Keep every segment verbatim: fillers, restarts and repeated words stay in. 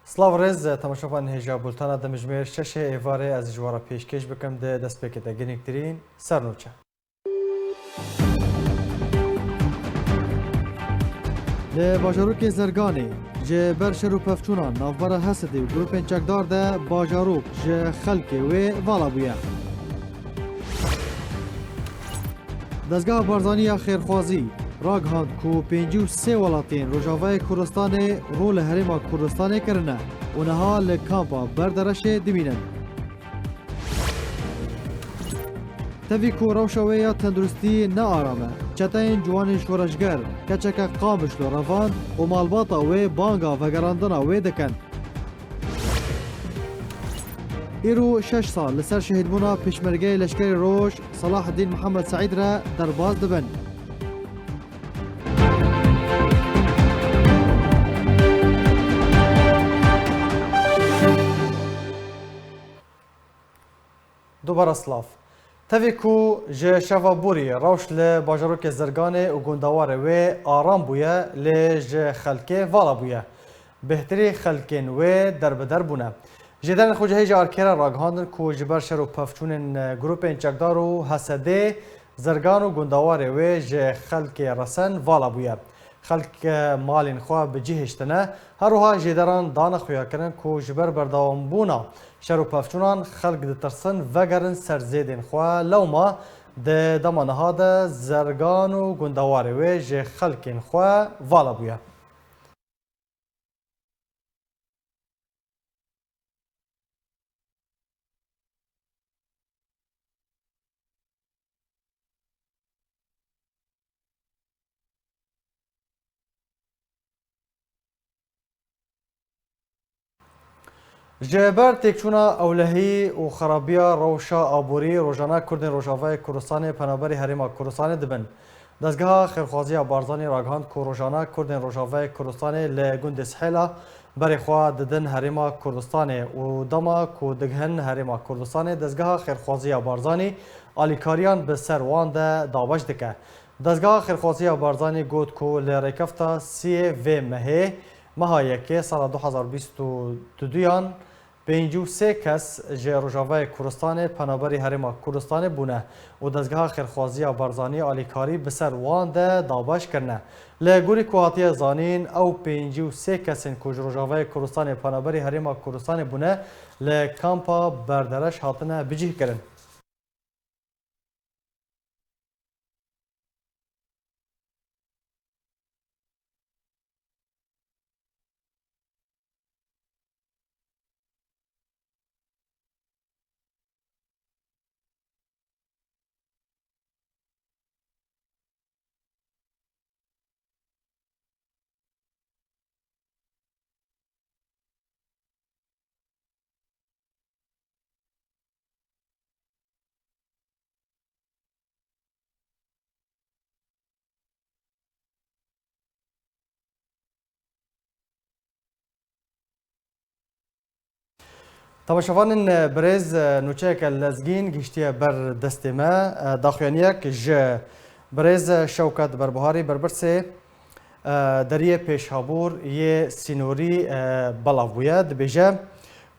Silav rêz, temaşevan hêja bultana dimijmêr şeşê êvarê ez ji we re pêşkêş bikim di destpêkê de. Girîngtirîn sernûçe. Li bajarokê Zerganê ji ber şer û pevçûnan navbera Hesedê û grûpên çekdar de bajarok ji xelkê wê vala bûye. Dezgeha Barzanî ya Xêrxwazî ragihand ku pêncî û sê welatiyên Rojavayê Kurdistanê rû li Herêma Kurdistanê kirine û niha li kampa Berdereşê dimînin. Tevî ku rewşa wê ya tenduristî ne aram e, çeteyên ciwanên şoreşger keçeke Qamişlo revand û malbata wê banga vegerandina wê dikin. Îro şeş sal li ser şehîdbûna pêşmergeyê Leşkerê Roj Selaheddîn Mihemed Seîd re derbas dibin. Dubare silav. Tevî ku ji şeva borî rewş li bajarokê Zirganê û gundewarê wê aram bûye, lê ji xelkê vala bûye. Bêhtirî xelkên wê derbider bûne. Jêderên xwecihî ji Arkê re ragihandin ku ji ber şer û pevçûnên grûpên çekdar û H S D Zirgan û gundewarê wê ji xelkê resen vala bûye. Xelk, e, malên xwe bi cih hiştine. Her wiha jêderan dane xuyakirin ku ji ber berdewambûna şer û pevçûnan xelk ditirsin vegerin ser zêdên xwe. Lewma di dema niha de Zergan û gundewarê wê ji xelkên xwe vala bûye. Ji ber têkçûna ewlehî û xerabiya rewşa aborî, rojane Kurdên Rojavayê Kurdistanê penaberî Herêma Kurdistanê dibin. Dezgeha Xêrxwaziya Barzanî ragihand ku rojane Kurdên Rojavayê Kurdistanê li gundê Sihêla berê xwe didin Herêma Kurdistanê û dema ku digihin Herêma Kurdistanê, Dezgeha Xêrxwaziya Barzanî alîkariyan bi ser wan de dabeş dike. Dezgeha Xêrxwaziya Barzanî got ku li rêkefta siyê vê mehê, meha yekê sala du hezar bîst û duyan, pêncî û sê kes ji Rojavayê Kurdistanê penaberî Herêma Kurdistanê bûne û Dezgeha Xêrxwaziya Barzanî alîkarî bi ser wan de dabeş kirine. Li gorî ku hatiye zanîn, ew pêncî û sê kesên ku ji Rojavayê Kurdistanê penaberî Herêma Kurdistanê bûne, li kampa Berdereş hatine bicihkirin. Temaşevanên birêz, nûçeyeke lezgîn gihiştiye ber destê me. Daxuyaniyek ji birêz Şewket Berbuharî, berpirsê, e, deriyê pêşhabûr yê sînorî, e, belav bûye. Dibêje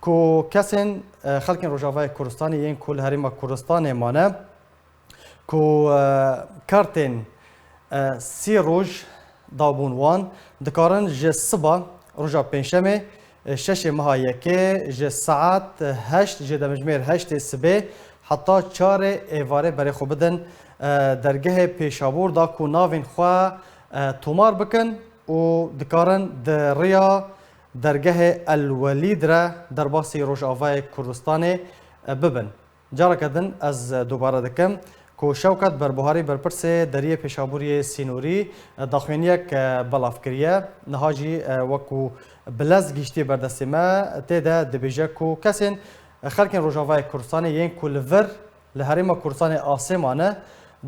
ku kesên, e, xelkên Rojavayê Kurdistanê yên ku li Herêma Kurdistanê mane, ku, e, kartên, e, sî roj dabûn wan, dikarin ji siba roja pêncşemê, e, şeşê meha yekê ji saet heşt, ji demjimêr heştê sibê heta çarê êvarê berê xwe bidin, e, dergehê pêşabûr da ku navên xwe, e, tomar bikin û dikarin di riya dergehê El Welîd re derbasî Rojavayê Kurdistanê, e, bibin. Careke din ez dubare dikim ku Şewket Berbuharî, berpirsê deriyê pêşabûriyê sînorî, daxuyaniyek belav kiriye. Niha jî, e, wekû bilez gihiştiye ber destê me, tê de dibêje ku kesên, e, xelkên Rojavayê Kurdistanê yên ku li vir li Herêma Kurdistanê asê mane,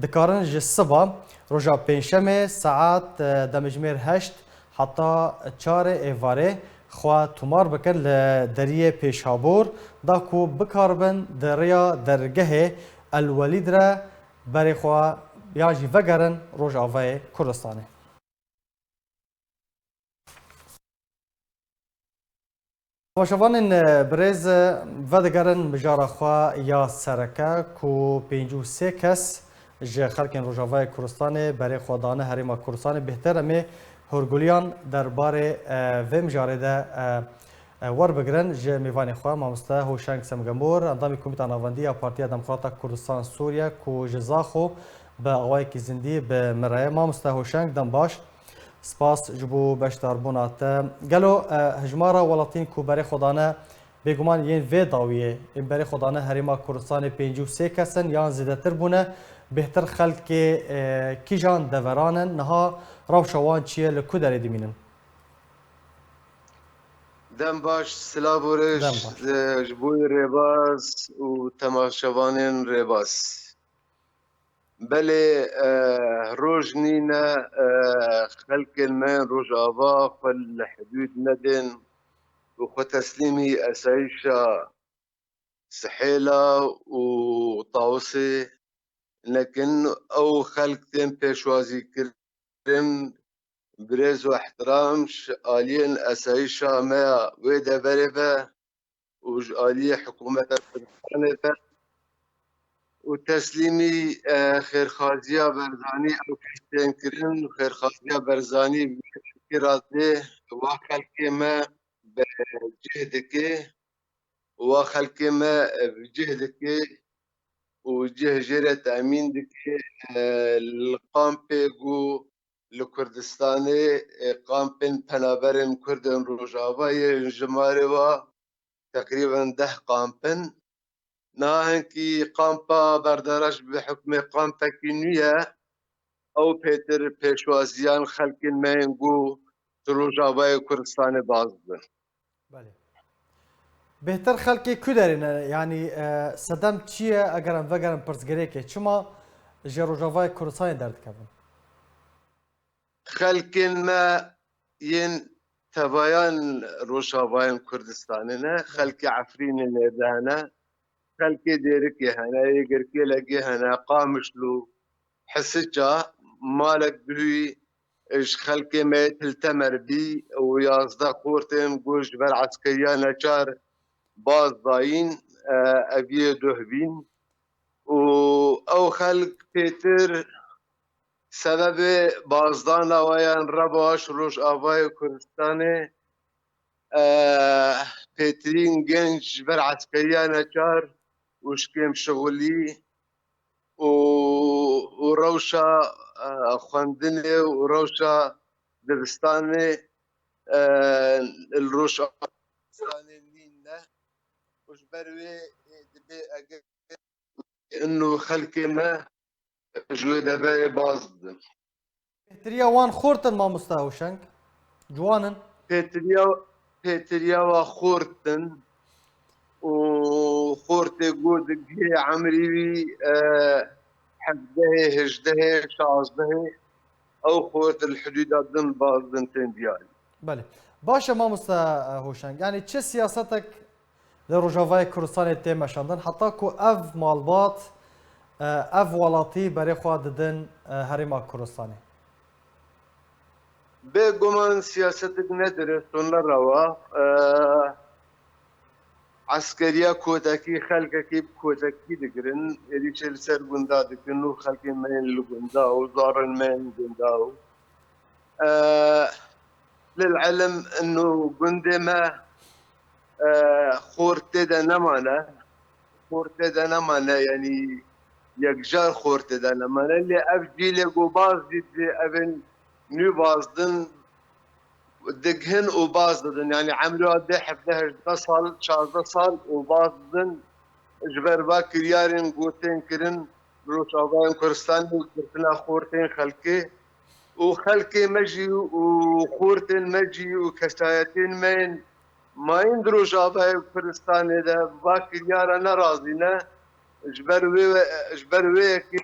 dikarin ji siba roja pêncşemê saet, e, demjimêr heşt heta çarê êvarê xwe tomar bikin li deriyê pêşabûr, da ku bikaribin di riya dergehê El Welîd re berê xwe yan jî vegerin Rojavayê Kurdistanê. Temaşevanên, e, birêz, e, vedigerin mijara xwe ya sereke ku pêncî û sê kes ji xelkên Rojavayê Kurdistanê berê xwe dane Herêma Kurdistanê. Bêhtir em ê hûrguliyan derbarê, e, vê mijarê de, e, e, werbigirin ji mêvanê xwe, mamoste Hoşeng Semgemor, endamê Komîta Navendî ya Partiya Demokrata Kurdistan Sûriye ku ji Zaxo bi awayekî zindî bi min re ye. Mamoste Hoşeng, dem baş. Spas ji bo beşdarbûna te. Gelo, e, hejmara welatiyên ku berê xwe dane, bêguman yên vê dawiyê, ên berê xwe dane Herêma Kurdistanê pêncî û sê kes in yan zêdetir bûne? Bêhtir xelkê, e, kîjan deveran in? Niha rewşa wan çi ye? Li ku derê dimînin? Dem baş, silav û rêz, Dem baş. e, ji bo rêbaz û temaşevanên rêbaz. Belê, e, roj nîne, e, xelkên me yên Rojava xwe li hidûd nedin û xwe teslîmî esayîşa Sihêla û Tawisê nekin. Ew xelk tên pêşwazîkirin, birêz û ehtiram ji aliyên esayîşa me ya wê deverê ve û ji aliyê hikûmeta Kurdistanê ve û teslîmî, e, xêrxaziya Barzanî ew kes tên kirin û xêrxaziya Barzanî vê xelkê re tê, wa xelkê me bi cih dike, wa xelkê me bi cih dike û cih jê re temîn dike, e, li kampê ku li Kurdistanê, e, kampên penaberên Kurd ên Rojava yên jimarê wa teqrîben deh kamp in. Niha hinkî kampa Berdaraş bi hukmê kampekî nû ye, ew pêtir pêşwaziyan xelkên me yên ku di Rojavayê Kurdistanê baz dibin. Belê. Bêhtir xelkê ku derê ne? Yanî, e, sedem çi ye eger em vegerin pirsgirêkê? Çima ji Rojavayê Kurdistanê derdikevin? Xelkên me yên tevayan Rojavayên Kurdistanê ne, xelkê Efrînê nêrde hene, xelkê Dêrikê hene, yê Girkêlekê hene, Qamişlo, Hisiça, malek bihûyî ji xelkê me yê Til Temer bî û yazdeh xortên ku ji ber eskeriya neçar baz dayîn, e, ev yê duh bîn û ew xelk pêtir sebebê bazdana we yan reba ji Rojavayê Kurdistanê, e, pêtirîn genc ji ber eskeriya neçar û ji kêmşixulî û, û rewşa, e, xwendinê û rewşa dibistanê, e, li Rojavayê nîn ne û ji ber wê, e, dibê eger ino xelkê me ji wê deverê baz bidin. Pêtiriya wan xort in, mamosta Hewşeng? Ciwan in? Pêtiriya, pêtiriya wa xort in û xortê ku digihê emrî wî, e, hevdehê, hejdehê, şazdehê, ew xort li hidûda din baz din tên diyarî. Belê. Baş e, mamosta, e, Hoşeng. Yanî çi siyasetek li Rojavayê Kurdistanê tê meşandin, heta ku ev malbat, e, ev welatî berê xwe didin, e, Herêma Kurdistanê? Bêguman siyasetek ne dirêst û ne rewa. E, eskeriya kotekî xelkekî bi kotekî digirin. Êrîşê li ser gunda dikin û xelkê me yên li gunda û zarên me yên li gunda û, e, lil ilim ino gundê me, e, xort tê de nemane. Xort tê de nemane, yanî yekcar xort tê de nemane. Lê ev cîlê ku baz dît, evên nû baz din, digihin û baz didin. Yanî emrê wan dê hevdeh hejdeh sal, şazdeh sal û baz didin. Ji ber va kiryarên ku tên kirin, Rojavayên Kurdistanê û girtina xortên xelkê û xelkê me jî û xortên me jî û kesayetên me yên mayîn di Rojavayê Kurdistanê de va kiryara ne razî ne. Ji ber wê, ji ber wê yekê,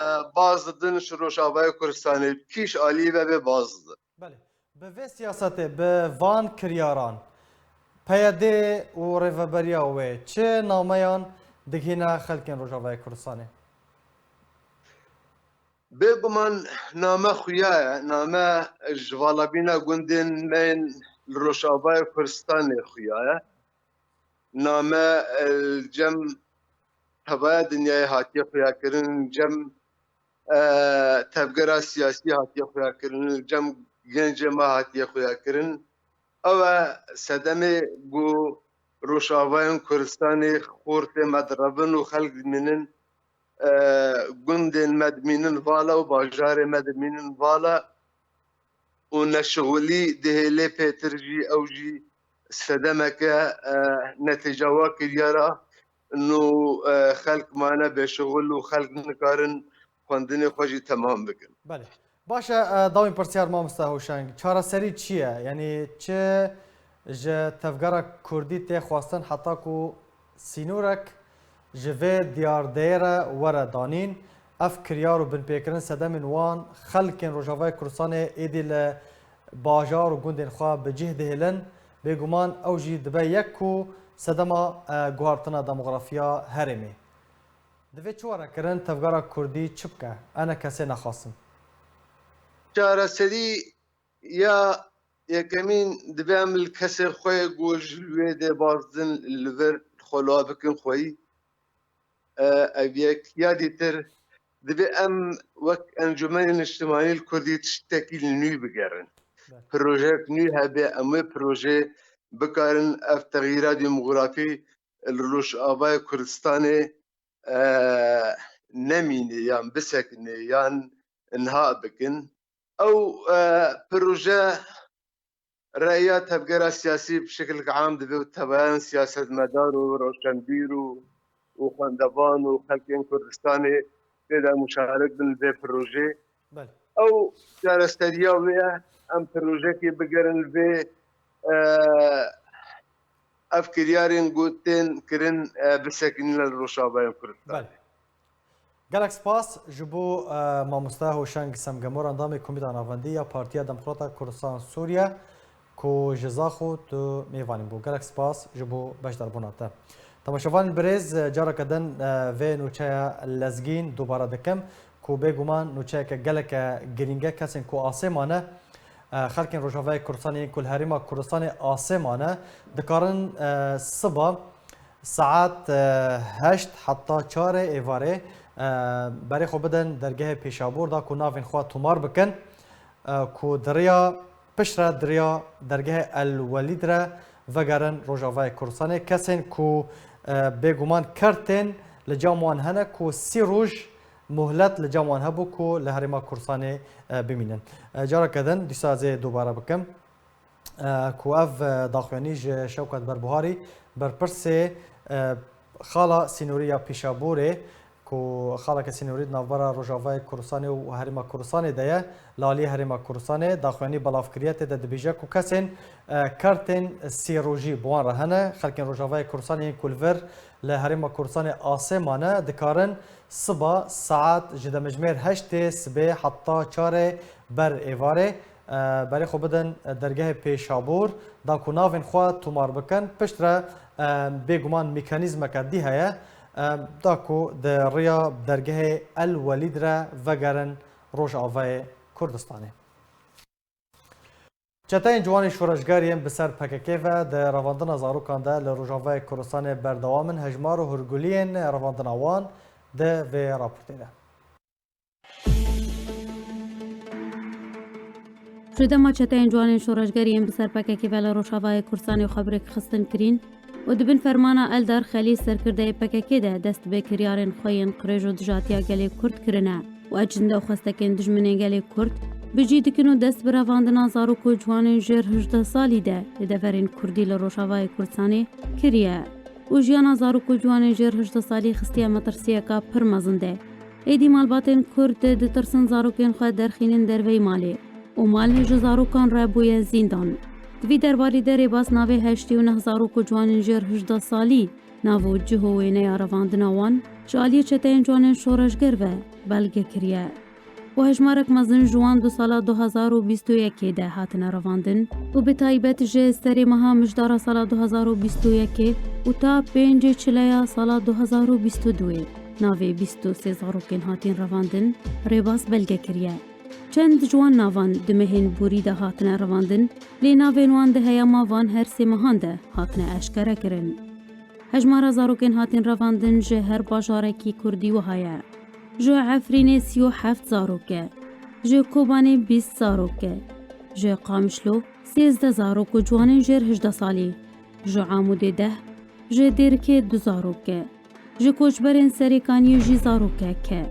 e, baz didin ji Rojavayê Kurdistanê, kîş alî ve bê baz didin. Belê. Bi vê siyasetê, bi van kiryaran, P Y D û rêveberiya wê çi nameyan digihîne xelkên Rojavayê Kurdistanê? Bêguman name xuya ye, name ji valabîna gundên me yên li Rojavayê Kurdistanê xuya ye. Name, e, li cem tevaya dinyayê hatiye xuyakirin, li cem, e, tevgera siyasî hatiye xuyakirin, li cem gencê me hatiye xuyakirin. Ew e sedemê ku Rojavayên Kurdistanê xortê me direvin û xelk dimînin, e, gundên me dimînin vala û bajarê me dimînin vala û neşixulî dihêlê pêtir jî, ew jî sedemeke, e, netîca wa kiryara nû, e, xelk mane bêşixul û xelk nikarin xwendinê xwe jî temam bikin. Belê. Baş e, e, dawîn pirsiyar mamoste Hewşeng. Çareserî çi ye? Yanî çi ji tevgera kurdî tê xwestin heta ku sînorek ji vê diyardeyê re were danîn? Ev kiryar û binpêkirin sedemên wan xelkên Rojavayê Kurdistanê êdî li bajar û gundên xwe bi cih dihêlin. Bêguman ew jî dibe yek ku sedema, e, guhartina demografiya herêmê. Divê çi were kirin, tevgera kurdî çi bike? Ene kesê nexasim. Çareserî ya yekemîn, divê em li kesê xwe yê ku ji li wê dê bazdin li vir xwe li wa bikin xweyî. E, ev yek. Ya dîtir, divê em wek Encûmenê Niştimanî li Kurdî tiştekî li nû bigerin. Belê. Projeyek nû hebe, em wê projeyê bikarin ev texyîra demografî li Rojavayê Kurdistanê, e, nemîne yan bisekine yan inha bikin. Ew, e, proje reya tevgera siyasî bi şekilek am divê û tevayan siyasetmedar û roşenbîr û, û xwendevan û xelkên Kurdistanê tê de muşarek bin li vê projê. Belê. Ew çareseriya wê ye, em projekê bigerin li vê, e, ev kiryarên ku tên kirin, e, bisekinîne li Rojavayê Kurdistanê. Belê. Gelek spas ji bo, e, mamoste Hoşeng Semgemor, endamê Komîta Navendî ya Partiya Demokrata Kurdistan Sûriye, ku ji Zaxo tu mêvanî bû. Gelek spas ji bo beşdarbûna te. Temaşevanên birêz, careke din, e, vê nûçeya lezgîn dubare dikim, ku bêguman nûçeyeke geleke girîng e, kesên ku asê mane, e, xelkên Rojavayê Kurdistanê yên ku li Herêma Kurdistanê asê mane, dikarin, e, siba saet, e, heşt heta çarê êvarê, e, berê xwe bidin dergehê Pêşabûr da ku navên xwe tomar bikin, e, ku di riya piştre di riya dergehê El Welîd re vegerin Rojavayê Kurdistanê. Kesên ku, e, bêguman kertên li cem wan hene ku sî roj muhlet li cem wan hebû ku li Herêma Kurdistanê, e, bimînin. E, careke din dîsa ez ê dubare bikim, e, ku ev, e, daxuyanî ji Şewkat Berbuharî, berpirsê, e, xala sînorî ya Pîşabûrê, ku xaleke sînorî di navbera Rojavayê Kurdistanê û Herêma Kurdistanê de ye, li aliyê Herêma Kurdistanê daxuyanî belav kiriye, tê de dibêje ku kesên, e, kertên sê rojî bi wan re hene, xelkên Rojavayê Kurdistanê yên ku li vir li Herêma Kurdistanê asê mane, dikarin siba saet ji demjimêr heştê sibê heta çarê ber êvarê, e, berê xwe bidin dergehê Pêşabûr, da ku navên xwe tomar bikin. Piştre, e, bêguman mekanîzmeke dî heye, e, da ku di riya dergehê El Welîd re vegerin Rojavayê Kurdistanê. Çeteyên ciwanên şoreşger yên bi ser P K K ve di revandina zarokan de li Rojavayê Kurdistanê berdewam in, hejmar û hûrguliyên revandina wan di vê raportê de. Ji dema çeteyên ciwanên şoreşger yên bi ser P K K ve li Rojavayê Kurdistanê xwe bi rêkxistin kirîn û di bin fermana Eldar Xelîl, serkirdeyê P K K de, dest bi kiryarên xwe yên qirêj û dijatiya gelê Kurd kirine û ecinde û xwestekên dijminên gelê Kurd bi cî dikin û dest bi revandina zarok û ciwanên jêr hejdeh salî de li deverên Kurdî li Rojavayê Kurdistanê kiriye û jiyana zarok û ciwanên jêr hejdeh salî xistiye metirsiyeka pir mezin de. Êdî malbatên Kurd ditirsin zarokên xwe derxînin derveyî malê û mal ji zarokan re bûye zîndan. Di vî derbarî de rêbaz navê heştê û neh zarok û ciwanên jêr hejdeh salî, nav û cih û wêneya revandina wan ji aliyê çeteyên ciwanên şoreşger ve belge kiriye û hejmarek mezin ji wan di sala du hazar û bîst û yekê de hatine revandin û bi taybet ji serê meha mijdara sala du hazar û bîst û yekê û ta pêncê çileya sala du hazar û bîst û duyê navê bîst û sê zarokên hatîn revandin rêbaz belge kiriye. Çend ji wan navan di mehên borî de hatine revandin, lê navên wan di heyama van her sê mehan de hatine eşkerekirin. Hejmara zarokên hatin revandin ji her bajarekî kurdî wiha ye: ji Efrînê sî û heft zarok e, ji Kobanê bîst zarok e, ji Qamişlo sêzdeh zarok û ciwanên jêr hejdeh salî, ji Amûdê deh, ji Dêrikê du zarok e, ji koçberên Serêkaniyê jî zarokek e,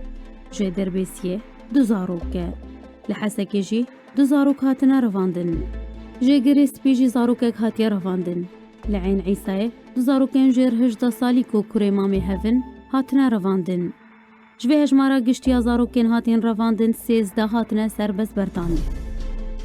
ji Dirbêsiyê du zarok e, li Hesekê jî du zarok hatine revandin. Ji Girê Spî jî zarokek hatiye revandin. Li Eyn Îsayê du zarokên jêr hejdeh salî ku kurê mamê hev in, hatine revandin. Ji vê hejmara giştî ya zarokên hatîn revandin, sêzdeh hatine serbestberdan.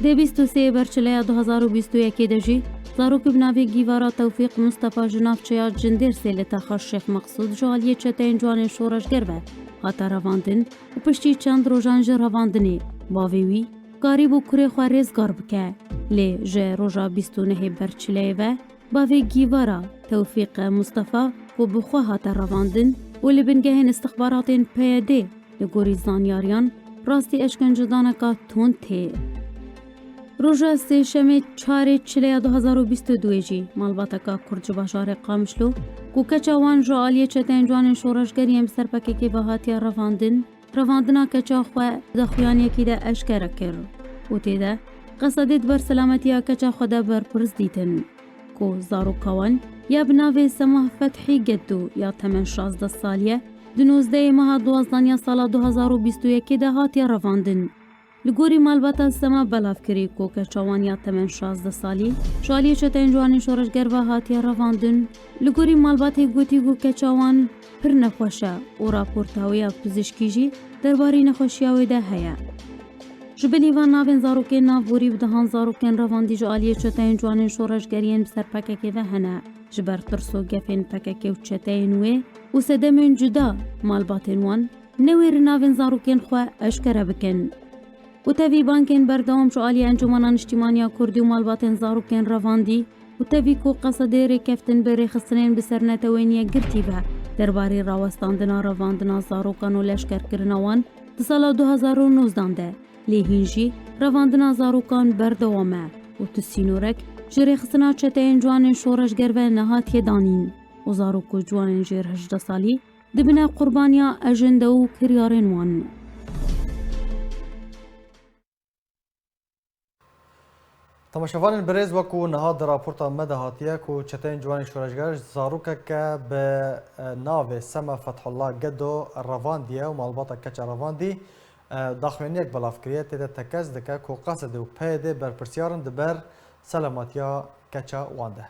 Dê bîst û sê Berçileya du hazar û bîst û yekê de jî zarokê bi navê Gîvara Tewfîq Mustafa ji navçeya Cindêrsê li taxa Şêx Meqsûd ji aliyê çeteyên ciwanên şoreşger ve hate revandin û piştî çend rojan ji revandinê bavê wî karîbû kurê xwe rêzgar bike. Lê ji roja bîst û nehê Berçileyê ve bavê Gîvara Tewfîq Mustafa ku bi xwe hate revandin û li bingehên istixbaratên P Y D li gorî zanyariyan rastî eşkencedaneka tund tê. Roja Sêşemê çarê Çileya du hazar û bîst û duyê jî malbateka Kurd ji bajarê Qamişlo ku keça wan ji aliyê çeteyên ciwanên şoreşger yên bi ser P K K ve hatiye revandin, revandina keça xwe daxuyaniyekî de eşkere kir û tê de qesedê di ber selametiya keça xwe de berpirs dîtin ku zaroka wan ya bi navê Sema Fethî Geddo ya temen şazdeh salî ye, di nozdehê meha duwazdaniya sala du hazar û bîst û yekê de hatiye revandin. Li gorî malbata Sema belavkirî ku keça wan ya temen şazdeh salî ji aliyê çeteyên ciwanên şoreşger ve hatiye revandin. Li gorî malbatê gotî ku keça wan pir nexweş e û raporta wê ya pizîşkî jî derbarî nexweşiya wê de heye. Ji bilî van navên zarokên navborî bi dehan zarokên revandî ji aliyê çeteyên ciwanên şoreşgeriyên bi ser P K K ve hene. Ji ber tirs û gefên P K K û çeteyên wê û sedemên cuda malbatên wan newêrin navên zarokên xwe eşkere bikin. Û tevî bankên berdewam ji aliyê Encûmena Niştîmaniya Kurdî û malbatên zarokên revandî û tevî ku qesedê rêkeftin bi rêxistinên bi ser netewên yekgirtî ve derbarê rawestandina revandina zarokan û leşkerkirina wan di sala du hazar û nozdan de, lê hîn jî revandina zarokan berdewam e û tu sînorek ji rêxistina çeteyên ciwanên şoreşger ve nehatiye danîn û zarok û ciwanên jêr hejdeh salî dibine qurbaniya ejende û kiryarên wan. Temaşevanên birêz, wekû niha di raporta me de hatiye ku çeteyên ciwanên şoreşger zarokeke bi, e, navê Sema Fethullah Gedo revandiye û malbata keça revandî, e, daxuyaniyek belav kiriye, tê de tekez dike ku qesedê û P Y D berpirsiyar in di ber selamatiya keça wan de.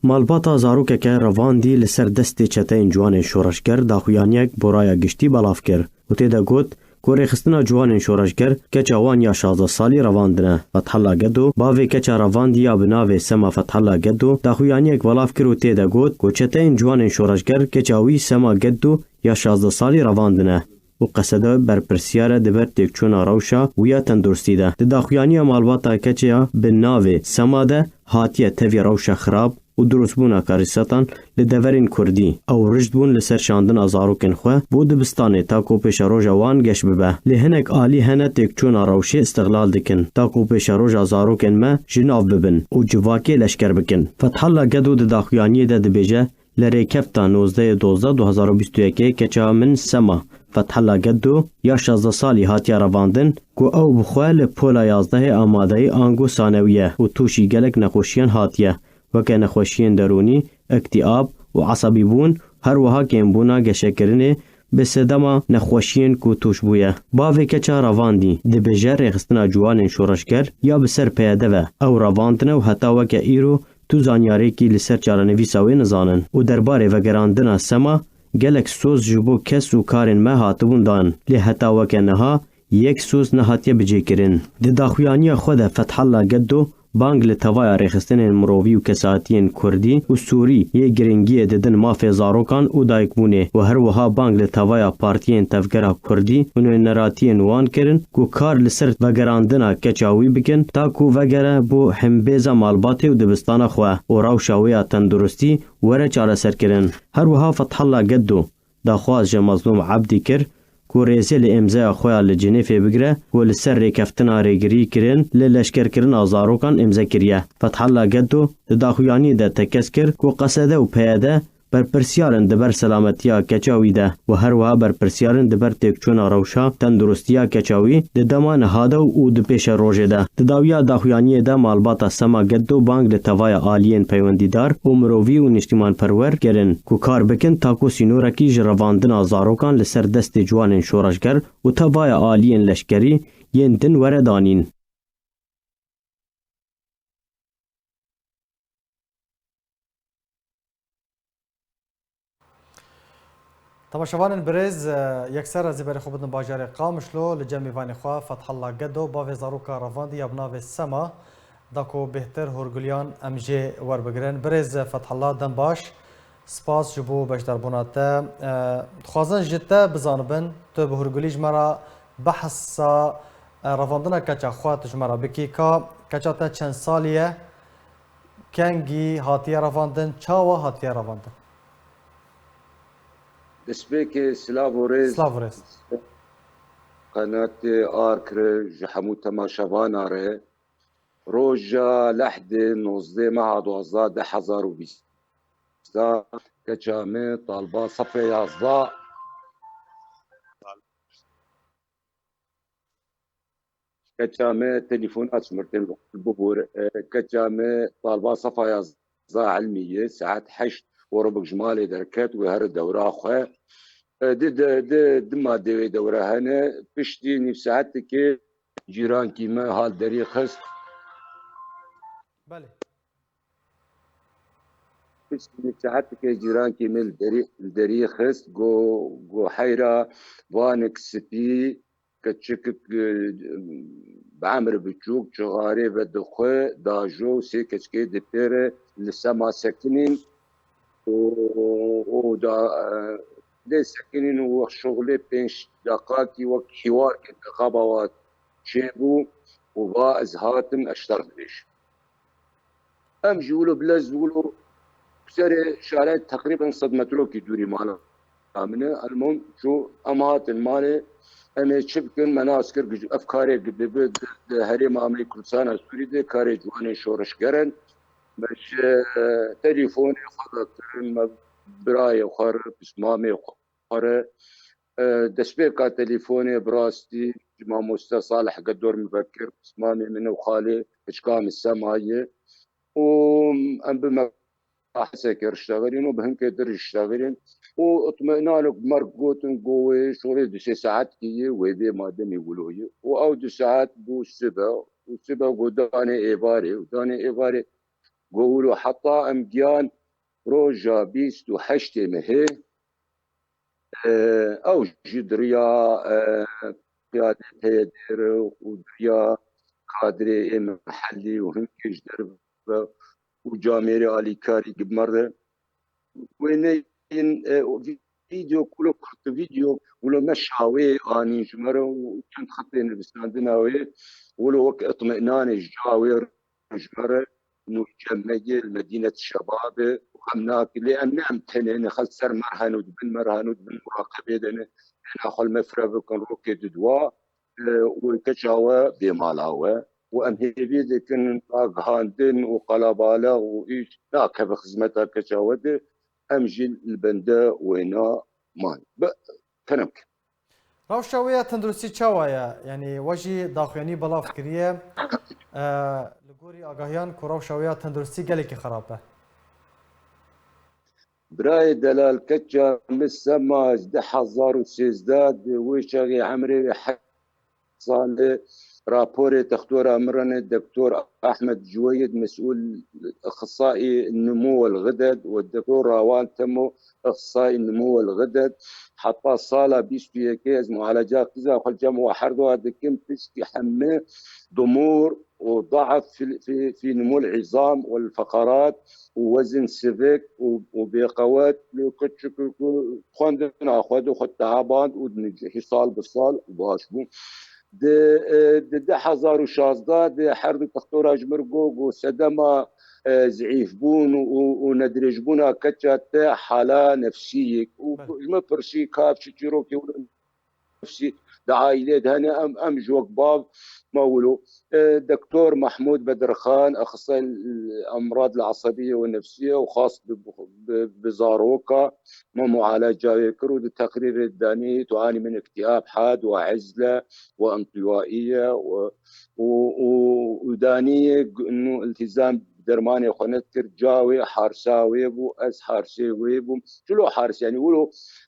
Malbata zarokeke revandî li ser destê çeteyên ciwanên şoreşger daxuyaniyek bo raya giştî belav kir û tê de got ku rêxistina ciwanên şoreşger keça wan ya şazdeh salî revandine. Fethullah Gedo, bavê keça revandî ya bi navê Sema Fethullah Gedo, daxuyaniyek belav kir û tê de got ku çeteyên ciwanên şoreşger keça wî Sema Gedo ya şazdeh salî revandine û qesede berpirsiyar e di ber têkçûna rewşa wî ya tenduristî de. Di daxuyaniya malbata keça bi navê Sema de hatiye tevî rewşa xirab û dirustbûna karîsetan li deverên kurdî. Ew rijd bûn li ser şandina zarokên xwe bo dibistanê ta ku pêşeroja wan geş bibe. Lê hinek alî hene têkçûna rewşê îstixlal dikin ta ku pêşeroja zarokên me ji nav bibin û civakê leşker bikin. Fethullah Gedo di daxuyaniyê de dibêje, li rêkefta nozdehê dozdeh du hazar û bîst û yekê keça min Sema Fethullah Gedo ya şazdeh salî hatiye revandin ku ew bi xwe li pola yazdehê amadeyî ango sanewî ye û tûşî gelek nexweşiyan hatiye, weke nexweşiyên derûnî, îktîab û esebîbûn, her wiha kêmbûna geşekirinê bi sedema nexweşiyên ku tûş bûye. Bavê keça revandî dibêje rêxistina ciwanên şoreşger ya bi ser P Y D ve ew revandine û heta weke îro tu zanyariyekî li ser çarenivîsa wê nizanin û derbarê vegerandina Sema gelek soz ji bo kes û karên me hatibûn dan, lê heta weke niha yek soz nehatiye bicêkirin. Di daxuyaniya xwe de Fethullah Gedo bang li tevaya rêxistinên mirovî û kesatiyên kurdî û sûrî yê giringiyê didin mafê zarokan û dayikbûnê û her wiha bang li tevaya partiyên tevgera kurdî û nûneratiyên wan kirin ku kar li ser vegerandina keça wî bikin, ta ku vegere bo hembêza malbatê û dibistana xwe û rewşa wê ya tenduristî were çareserkirin. Her wiha Fethullah Gedo daxwaz ji Mazlûm Ebdî kir ku rêzê li îmzeya xwe ya li Cinêfê bigire ku li ser rêkeftina rêgirî kirin li leşkerkirina zarokan îmze kiriye. Fethalla Geddo di daxuyaniyê de tekez kir ku Qesede û P Y D berpirsiyar in di ber selametiya keça wî de û her wiha berpirsiyar in di ber têkçûna rewşa tenduristiya keça wî di dema niha de û di pêşerojê de. Di dawiya daxuyaniyê de malbata Sema Geddo bang li tevaya aliyên peywendîdar û mirovî û niştîmanperwer kirin ku kar bikin ta ku sînorekî ji revandina zarokan li ser destê ciwanên şoreşger û tevaya aliyên leşkerî yên din were danîn. Temaşevanên birêz, e, yekser ez ê berê xwe bidim bajarê Qamişlo, li cem mêvanê xwe Fethalla Gedo, bavê zaroka revandî ya bi navê Sema, da ku bêhtir hûrguliyan em jê werbigirin. Birêz Fethalla, dem baş, spas ji bo beşdarbûna te. E, dixwazin ji te bizanibin, tu bi hûrgulî ji me re behsa, e, revandina keça xwe tu ji me re bikî, ka keça te çend salî ye? Kengî hatiye revandin, çawa hatiye revandin? Destpêkê silav û rêz. Silav û rêz. Qenatê Arkre ji hemû temaşevana re. Roja lehdê nozdeh meha duwazdeh du hezar û bîst. Keça me talba sefê yazda. Keça me telefona çmirtin bibûr. E, keça me talba sefa yazda elmî ye. Saet heşt û rubik ji malê derket û her dewra xwe. E, di, di, di, di madê wê dewra hene. Piştî nîv saetekê cîrankî me hal derî xist. Belê. Piştî saetekê cîrankî min li derî, li derî xist, got, got, heyra vanik spî, keçikik, e, bi emir biçûk, çixarê vedixwe, dajo, sê keçikê dipêre, li Sema sekinîn û, û da, e, lê sekinîn û wek şixulê pênc deqakî wek hîwarkê dixaba wa çêbû û va ez hatim, ez ji te re dibêjim. Em jî wilo bi lez wilo serê şare teqrîben sed metrokî dûrî mala min e. Elmom çû, em hatin malê, em ê çi bikin? Me nas kir, ev karê bi, bi, di, di herêma me yê Kurdistana Sûrî de karê ciwanên şoreşger in. Me ji telefonê xwe de kirin, me birayê xwe re, pismamê xwe re, e, destpêka telefonê bi rastî ji mamoste Salih Gedor min vekir, pismamê min û xalê piçka min Sema ye. Û em bi me heseke riştexilîn û bi hinkê dir riştexilîn. Û itminanok bi me re gotin, got wê şorê du sê saetkî ye, wê bê mademî wilo ye. Û ew du saet bû sibe. Û sibe got danê êvarê. Û danê êvarê got wilo heta em giyan roja bîst û heştê mehê. E, ew jî di riya, e, qiyadê P Y D re û di riya kadrê ê mehellî û hinkê ji derve û camêrê alîkarî bi me re wêneyên, e, vîdeo, kulo kurt vîdeo, wilo me şawê anîn ji me re û çend xetê nivîsandina wê, wilo wek itminanê ji ca wê re ji me re. Nû cem me yê li Medînet Şebab e û xem nake. Lê em ne em tenê ne, xelk ser me re hene û di bin me re hene û di bin muraqebê de ne. Têna xwe li me fire bikin rokê di dua, e, û keça we bê mala we. Û em hêvî dikin ragihandin û qelebalex û îş nakeve xizmeta keça we de. Em jî li bende wêna man. Bi kerem ke. Rewşa wê ya tenduristî çawa ye? Yanî we jî daxuyanî belav kiriye. E, li gorî agahiyan ku rewşa wê ya tenduristî gelekî xerab e. Birayê delal, keça min Sema ji du hezar û sêzdeh di wê çaxê emrê wê heft sal e. Raporê textora min re ne, Doktor Ahmed Cuweyid, mesûl ixtisaî nimû wel xidet û Doktor Rawan Temo, ixtisaî nimû wel xidet. Heta sala bîst û yekê ez mualeca qîza xwe cem we herduwa dikim, piştî heme dumûr û daef fî, fî, fî nimû l-îzam wel feqerat û wezin sivik û, û bêqewet, lê ku çi ku, ku xwendina xwe di xwe tehaband û di nîv-, hî sal bi sal baş bû. Di, e, di du hezar û şazdeh de her du textora ji mir got, got sedema, e, zîfbûn û, û nedirêjbûna keça te hala nefsî ye. Û Belê. Ji me pirsî ka ev çi çîrokê wilo nefsî di aîlê de hene, em, em ji wek bav me wilo. E, Doktor Mahmûd Bedirxan, axsayî emrad el-esebiye û nefsiye û xas bi, bi, bi zaroka me mualaca wê kir û di teqrîrê de danî tuanî min îktîab had we izle we intîwaiye we û, û, û danî nû îltîzam bi dermanê xwe nedikir, ca wê harsa wê bû, ez harsê wê bûm. Çilo hars, yanî wilo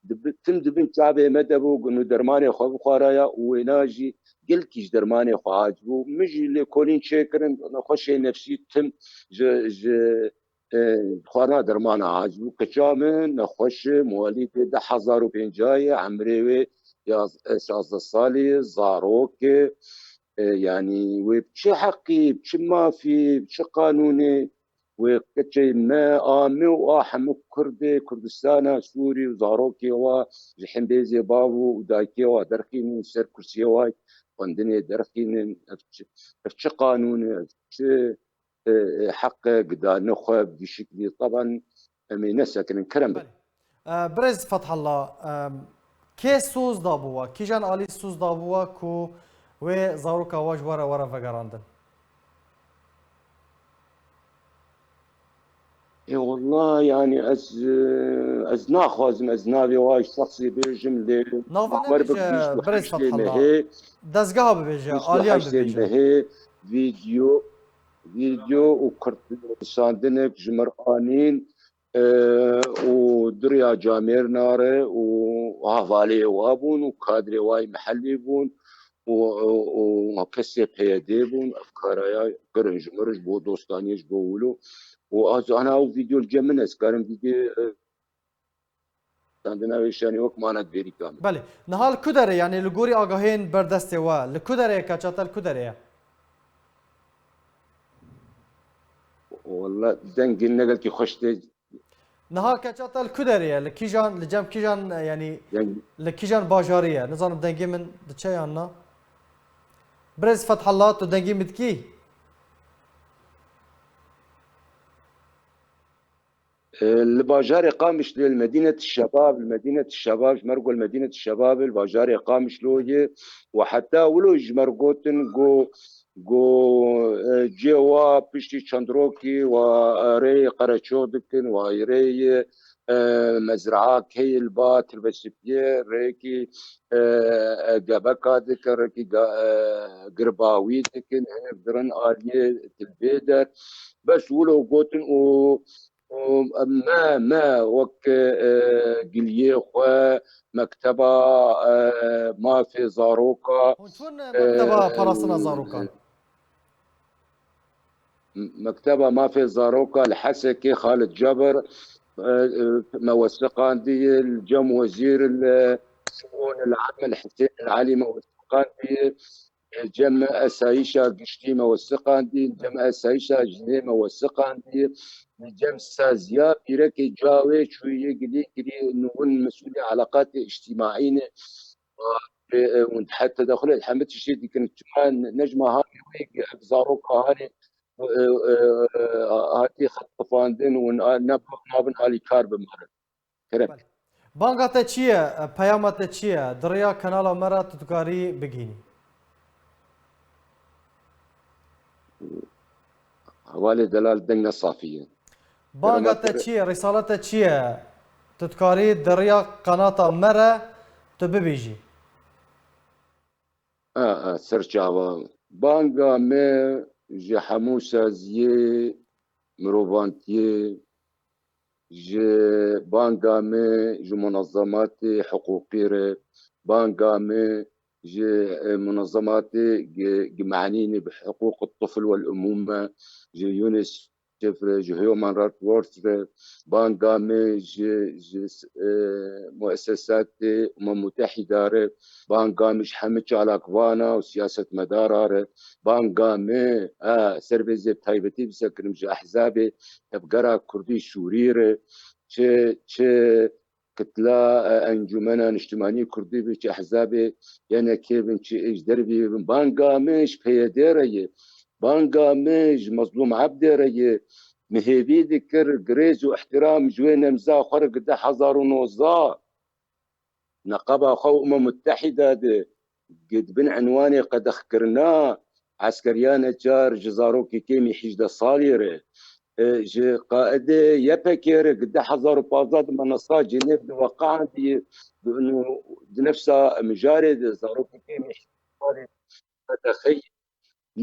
di bi-, tim di bin çavê me de bû, nû dermanê xwe bixwaraya û wêna jî gelkî ji dermanê xwe aciz bû. Min jî lêkolîn çêkirin, nexweşê nefsî tim ji, ji, e, xwarina dermana aciz bû. Keça min nexweş e, muwelîdê du hezar û pêncî ye, emrê wê yaz-, e, şazdeh salî ye, zarok e. E, yanî wê bi çi heqî, bi çi mafî, bi çi qanûnê wê keçê me a me û a hemû Kurdê Kurdistana Sûrî û zarokê wa ji hindêzê bav û dayikê wa derxînin, ser kursiyê wa xwendinê derxînin, ev çi, ev çi qanûn e, ev çi, e, e, heq e, gidane xwe bi vî şiklî. Teban em ê nesekinin. Kerem be. Belê. E, Birêz Fethullah, e, kê soz dabû we? Kîjan alî soz dabû we ku wê zaroka we ji we re were vegerandin? Ê, wallah, yanî ez, e, ez naxwazim ez navê wa şexsî bêjim, lê Nava nebêje, Birêz Fethullah. Mehê, Dezgeha bibêje, aliyan bibêje. Mehê, vîdeo, vîdeo û kurt nivîsandinek ji mir anîn, e, û duriya camêrna re û hevalê wa bûn û kadrê wa yê mihellî bûn û, û, û kesê P Y D bûn, ev karaya kirin ji min re, ji bo dostaniyê, ji bo wilo. Û az ana ew vîdeo li cem min, ez karim vîdeo, e, standina wê şanî wek mana di vêrîka min. Belê. Niha li ku derê, yanî li gorî agahiyên ber destê we, li ku derê ye, keça te li ku derê ye? Walla dengê ne gelkî xweş tê. Niha keça te li ku derê ye? Li kîjan, li cem kîjan, e, yanî Deng- li kîjan bajarî ye? Nizanim dengê min diçe yan na? Birêz Fethullah, tu dengê min dikî? E, li bajarê Qamişlo, li Medînet Şebab, li Medînet Şebab, ji me re got li Medînet Şebab, li bajarê Qamişlo ye, û heta wilo ji me re gotin, got, got, e, cê wa piştî çend rokî wa, e, rêyê Qereçox dikin, wa rêyê, e, mezraa keyê li ba Tilbesipiyê, rêkî, e, e, gebeka dikin, rêkî ga-, e, girbawî dikin, hinek dirin aliyê Tilbê der. Bes wilo gotin û û me, me wek, e, giliyê xwe, mekteba, e, mafê zaroka, Hûn çûn, e, mekteba parastina zarokan? Mekteba mafê zaroka li Hesekê Xalid Cebir, e, e, me wesiqandiye, li cem wezîr li şuûn el amel Hisên el Elî me wesiqandiye. Cem Esayîşa Giştî me wesiqandî, Cem Esayîşa Jinê me wesiqandî, Cem Saziya Pîrekê Cawê çûyî gilî kirî, nû hûn mesûlê eleqatê îctîmaî ne. E, e, hûn heta tedexulê hemî tiştê dikin. Çima ne, ne ji me hanê wê, ev zaroka hanê, e, e, e, hatî xetifandin û na-, ne, nabin alîkar bi me re. Kerem. Belê. Banga te çi ye? Peyama te çi ye? Di rêya kanala me re tu dikarî bigihînî. Hevalê delal, deng ne safî ye. Banga te çi ye? Rîsala te çi ye? Tu dikarî di rêya kanata me re tu bibêjî. A, a, ser çava. Banga me ji hemû saziyê mirovantiyê, ji banga me ji munezematê hiqûqî re, banga me ji, e, munezematê gi-, gimanînê bi hiqûq tifl wel umûm me, ji UNICEF re, ji Human Rights Watch re, banga me ji, ji, e, muessesatê Umem Mutehîda re, banga me ji hemî çalakvana û siyasetmedara re, banga me, e, ser vê zê bi taybetî bisekirim ji ehzabê tevgera Kurdî Sûrî re, çi, çi kitla, e, Encûmena Niştimanî Kurdî bi, çi ehzabê Y N K bin, çi ê ji dervî bin, banga me ji P Y D re ye, banga me ji Mezlûm Ebdê re ye. Min hêvî dikir, girêz û ihtiram ji wê nemza xwe re gi du hezar û nozdeh. neqaba xwe û Umem Mutehîde di, di bin enwanê qedexkirina eskeriya neçar ji zarokê kêmî hîjdeh salî re, e, ji qaidê Y P G re di du hezar û pazdeh de menasa Cenêv de weqandî, di nefsa mijarê de zarokê kêmî hîjdeh salî qedexeyî.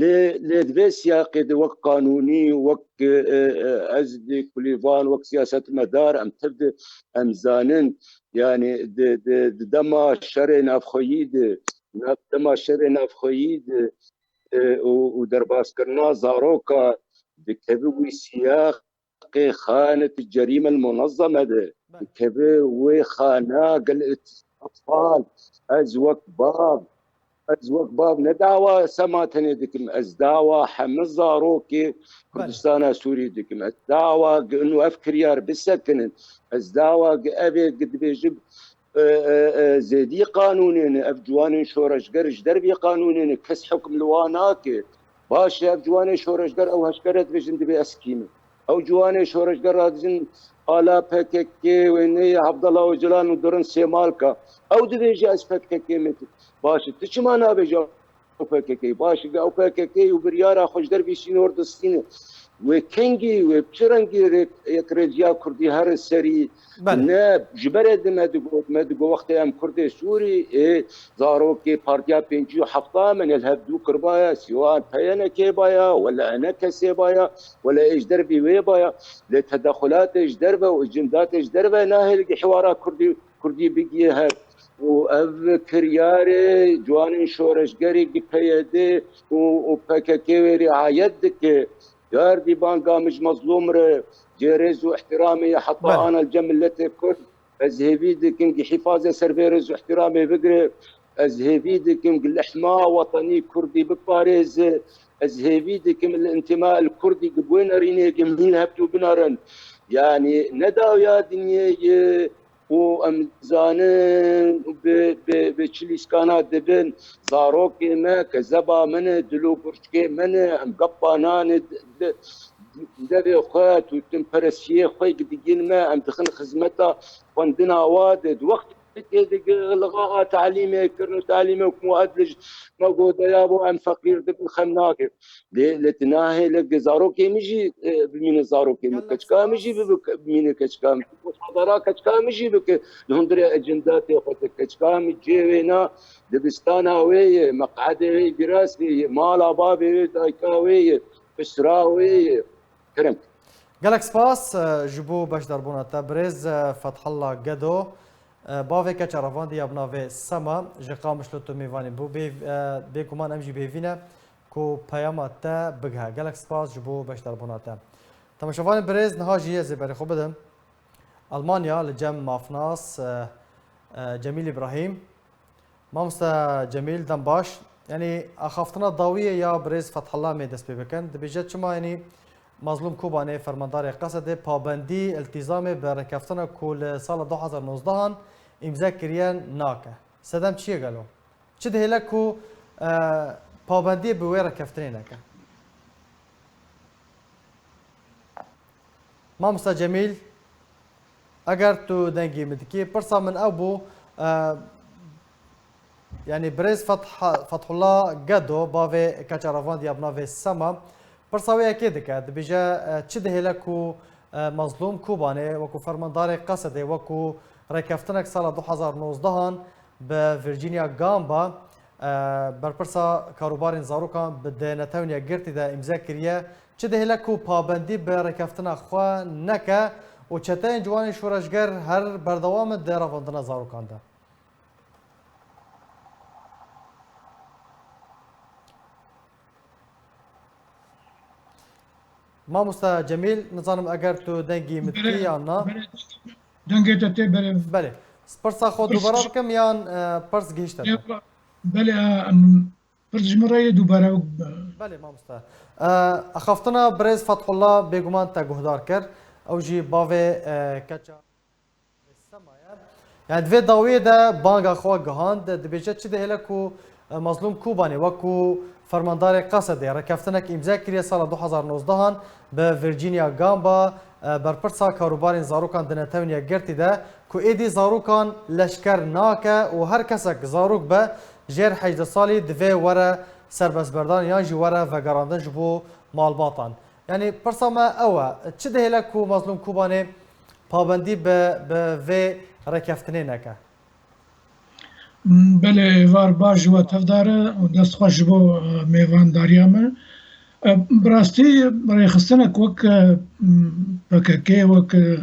Lê, lê di vê siyaqê de wek qanûnî, wek, e, e, ez di kulîvan, wek siyasetmedar, em tev de, em zanin, yani di, di, di dema şerê navxweyî de, nav-, dema şerê navxweyî de, e, û, û derbaskirina zaroka dikeve wî siyaq, qê xanet cerîme munezzeme de. Belê. Dikeve wê xana gel etfal. Ez wek bav, ez wek bav ne dawa Sema tenê dikim. Ez dawa heme zarokê Belê. Kurdistana Sûrî dikim. Ez dawa gi inu ev kiryar bisekinin. Ez dawa gi evê gi dibêjim, e, e, e, zêdî qanûnê ne. Ev ciwanên şoreşger ji dervî qanûnê ne. Kes hukm li wan nake. Baş e, ev ciwanê şoreşger ew heşkere dibêjin, dibê ez kî me. Ew ciwanê şoreşger radijin ala P K K wê neyê Abdullah Ocalan û dirin Sêmalka. Ew dibêje ez P K K me. Baş e, tu çima nabêje ew P K K? Baş e, ew P K K û biryara xwe ji dervî sînor distîne. Wê kengî, wê bi çi rengî rê-, yekrêziya Kurdî here serî Belê. Ne, ji berê di me digot, me digot, wextê em Kurdê Sûrî, ê, zarokê Partiya pêncî û heft a me ne li hev dû kiribaya, sî wan P Y N K baya, wele E N K S baya, wele ê ji dervî wê baya. Lê tedexulatê ji derve û ecendatê ji derve nahêle gi hewara Kurdî, Kurdî bigihê hev. Û ev kiryarê ciwanên şoreşgerê gi P Y D û, û P K K wê riayet dike. Yar dî banga min ji Mezlûm re cê rêz û ihtiramê ye heta Belê. Ana li cem miletê Kurd. Ez hêvî dikim gi hîfazê ser vê rêz û ihtiramê bigire. Ez hêvî dikim gi lehma wetenî Kurdî biparêze. Ez hêvî dikim li întima li Kurdî gi bi wê nerînê gi min li hevdû binerin. Yanî ne dawiya dinyê ye û em zanin bi, bi, bi çi lîskana dibin. Zarokê me kezeba min e, dil û gurçkê min e, em gepa nanê di, di, devê xwe, tûtinperestiyê xwe digîn me, em dixin xizmeta xwendina wa de. Di wextê de gi lixa a talîmê kirin û talîmê ku me got de ya bo em feqîr dibin xem nake. Lê, lê tu nahêle gi zarokê min jî, e, bimîne zarokê min, Gelek keçika min jî spas. Bibe ke-, bimîne keçika min. Musadara keçika min jî bike. Li hundirê ecendatê xwe de keçika min cê wê na, dibistana wê ye, meqedê wê, vîrasê ye, mala bavê wê, dayika wê ye, pisra wê ye. Kerem. Gelek spas, e, ji bo beşdarbûna te. Birêz, e, Fethullah Gedo, e, bavê keça revandî ya bi navê Sema ji Qamişlo tu mêvanî bû. Bê, e, bêguman em jî bêvî ne ku peyama te bigihe. Gelek spas ji bo beşdarbûna te. Temaşevanên birêz, niha jî ez ê berê xwe bidim Almanya li cem mafnas, e, e, Cemîl Îbrahîm. Mamoste Cemîl, dem baş. Yanî axaftina dawiyê ya birêz Fethullah em ê dest pê bikin. Dibêje çima yanî Mazlûm Kobanê, fermandarê Qesedê, pabendî, iltîzamê bi rêkeftina ku li sala du hezar nozdehan îmze kiriye nake. Sedem çi ye gelo? Çi dihêle ku, e, pabendiyê bi wê rêkeftinê neke? Mamosta Cemîl, eger tu dengê min dikî, pirsa min ew bû, e, yanî birêz Feth-, Fethullah Gedo, bavê keça revandiya bi navê Sema, pirsa wê yekê dike, dibêje, e, çi dihêle ku, e, Mazlûm Kobanê wekû fermandarê Qesedê, wekû rêkeftinek sala du hezar nozdeh an bi Virginia Gamba, e, berpirsa karûbarên zarokan bi di Netewên Yekgirtî de îmze kiriye, çi dihêle ku pabendî bi rêkeftina xwe neke û çeteyên ciwanên şoreşger her berdewam in di revandina zarokan de. Mamosta Cemîl, nizanim eger tu dengî min dikî yan na. Belê, dengê te tê, belê. Belê. Pirsa xwe dubara bikim yan, e, pirs gihîşte te? Belê, e, em, pirs ji min re yê dubare. Belê, mamosta. E, axaftina birêz Fethullah bêguman te guhdar kir. Ew jî bavê, e, keça Sema ye. Yani di vê dawiyê de banga xwe gihand, dibêje çi dihêle ku, e, Mazlûm Kobanê wekû fermandarê Qesedê rêkeftinek îmze kiriye sala du hezar nozdehan bi Virginia Gamba, e, berpirsa karûbarên zarokan di Netewên Yekgirtî de ku êdî zarokan leşker nake û her kesek zarok be jêr hejdeh salî divê were serbestberdan yan jî were vegerandin ji bo malbatan. Yanî pirsa me ew e, çi dihêle ku Mazlûm Kobanê pabendî bi, bi vê rêkeftinê neke? Belê, êvar baş ji we tevdar e û dest xweş ji bo, e, mêvandariya me. E, bi rastî rêxistinek wek, e, P K K, wek, e,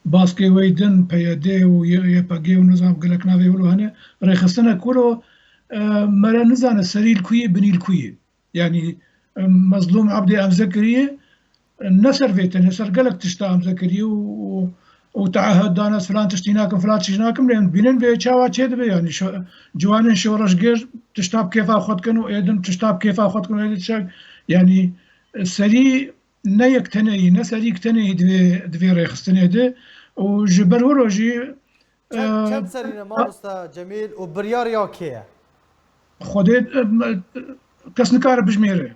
baskê wê din, P Y D û Y P G û nizam gelek navê wilo hene, rêxistinek wilo, e, mere nizane serî li ku yê, binî li ku yê. Yanî, e, Mezlûm Ebdê emze kiriye, ne ser vê tenê, ser gelek tişta emze kiriye û, û, û teahud dane, filan tiştî nakim, filan tiştî nakim, lê em dibînin vê çawa çêdibe, yanî şo-, ciwanên şoreşger tişta bi kêfa xwe dikin û êdin tişta bi kêfa xwe dikin û êdin tişta, yanî, e, serî ne yek tenê yî, ne serî yek tenê yî di vê, di vê rêxistinê de û ji ber wilo jî, Çend, e, çend serî ne mamosta Cemîl û biryar ya kê ye? Xwedê, e, kes nikare bijmêre.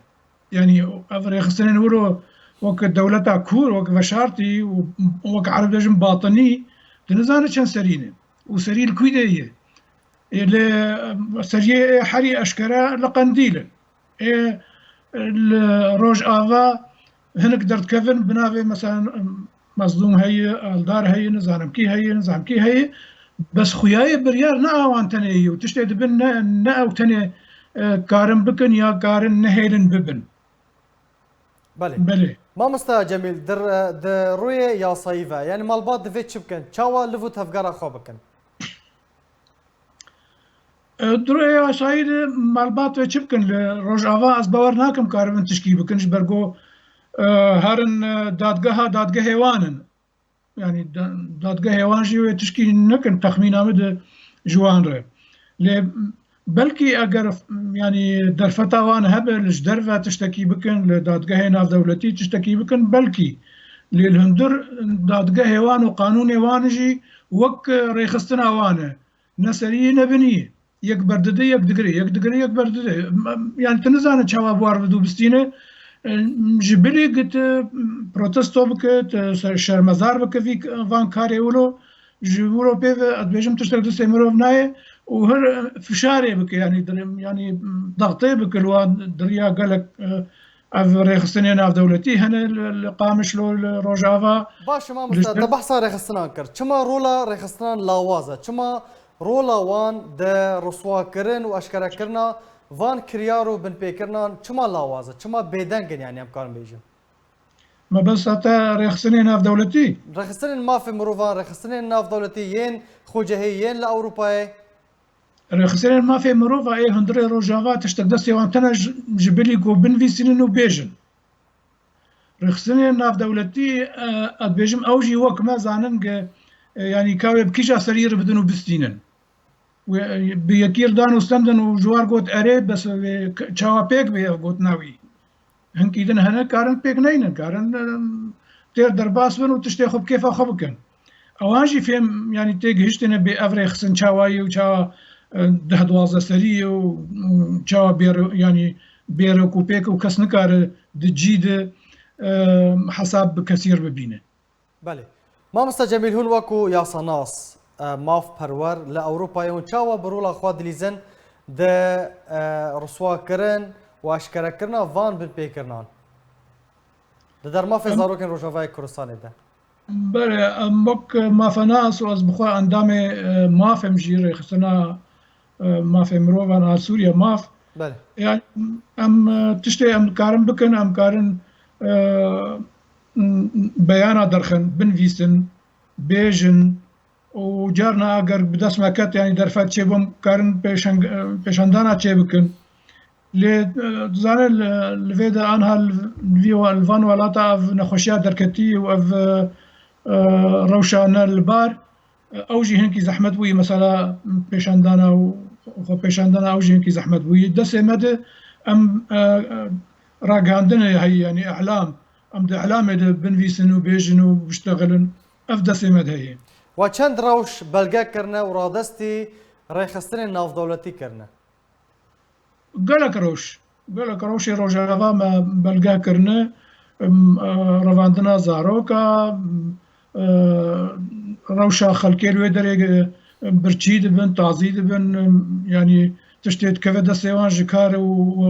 Yanî ev rêxistinên wilo wek dewleta kûr, wek veşartî û wek ereb dibêjin batinî, tu nizane çend serî ne û serî li kû de ye. Ê, li seriyê herî eşkere li Qendîl in. Ê, li Rojava hinek derdikevin bi navê, mesela, Mezlûm heye, Eldar heye, nizanim kî heye, nizanim kî heye. Bes xuyayê biryar ne awan tenê ye û tiştê dibin ne, ne ew tenê, e, karin bikin ya karin nehêlin bibin. Belê. Belê. Mamosta Cemîl, di, di rûyê yasayî ve, yanî malbat divê çi bikin? Çawa liv û tevgera xwe bikin? E, di rûyê yasayî de malbat ve çi bikin? Li Rojava ez bawer nakim karibin tişkî bikin, ji ber ku, e, herin, e, dadgeha, dadgehê wan in. Yanî da-, dadgehê wan jî wê tişkî nekin, texmîna min de ji wan re. Lê belkî eger, yanî derfeta wan hebe li ji derve tiştekî bikin, li dadgehê navdewletî tiştekî bikin, belkî. Lê li hundir dadgehê wan û qanûnê wan jî wek rêxistina wan e. Ne seriyê ne biniyê. Yek berdide, yek digire, yek digire, yek berdide. Em, em, yanî tu nizane çawa bi war bidû bistîne. Em, ji bilî ku tu, em, protesto bike, tu se-, şermezar bike vî, van karê wilo. Ji wilo pê ve ez dibêjim tiştek destê mirov nayê û her, e, fişarê bike, yanî dir-, yanî, em, dextê bike li wan diriya gelek, e, ev rêxistinê navdewletî hene li, li Qamişlo, li Rojava. Baş e mamosta, te behsa rêxistinan kir. Çima rola rêxistinan lawaz e? Çima rola wan di riswakirin û eşkerekirina van kiryar û binpêkirinan çima lawaz e? Çima bêdeng in, yanî em karin bêjin? Mebesta te rêxistinên navdewletî? Rêxistinên mafê mirovan, rêxistinên navdewletî yên xwecihî, yên li Ewropayê. Rêxistinên mafê mirova ê hundirê Rojava tiştek destê wan tune ji, ji bilî ku binivîsînin û bêjin. Rêxistinên navdewletî, e, ez dibêjim ew jî wek me zanin ku, e, yanî ka wê bi kîja serî re bidin û bistînin. Wê, e, bi yekî re dan û stendin û ji war got erê, bes wê k-, çawa pêk bê ev gotina wî. Hinkî din hene karin pêk neynin, karin, e, têr derbas bin û tiştê xwe bi kêfa xwe bikin. Ewan jî fêm, yanî têgihiştine bê ev rêxistin çawa ye û çawa, e, deh duwazdeh serî ye û, û çawa bê re-, yanî bê rêk û pêk û kes nikare di cî de, e, hesab bi kesî re bibîne. Belê. Mamosta Cemîl, hûn wekû yasanas, e, mafperwer li Ewropayê hûn çawa bi rola xwe dilîzin di, e, riswakirin û eşkerekirina van binpêkirinan? Di dermafê zarokên Rojavayê Kurdistanê de. Belê, em wek mafenas û ez bi xwe endamê, e, maf im jî, rêxistina, e, mafê mirovan a Sûriye, maf. Belê. Yani em, e, tiştê em karin bikin, em karin, e, m-, m-, beyana derxin, binivîsin, bêjin û carna eger bi dest me ket, yani derfet çêbûm, karin pêşeng-, e, pêşandana çêbikin. Lê, e, dizane li, li vê de anha li, li vî wa-, li van welata ev nexweşiya derketî û ev, e, e, rewşa ne li bar, e, ew jî hinkî zehmet bûyî, mesela pêşandana û xwe pêşandana ew jî hinkî zehmet bûyî. Destê me de em, e, e, ragihandinê heyî, yanî îlam, em di îlamê de binivîsin û bêjin û biştexilin. Ev destê me de heye. We çend rewş belge kirine û radestî rêxistinên navdewletî kirine? Gelek rewş, gelek rewşê Rojava me belge kirine, em, e, revandina zaroka, em, e, rewşa xelkê li wê derê, e, birçî dibin, tazî dibin, e, yanî tiştê dikeve destê wan ji kar û, û,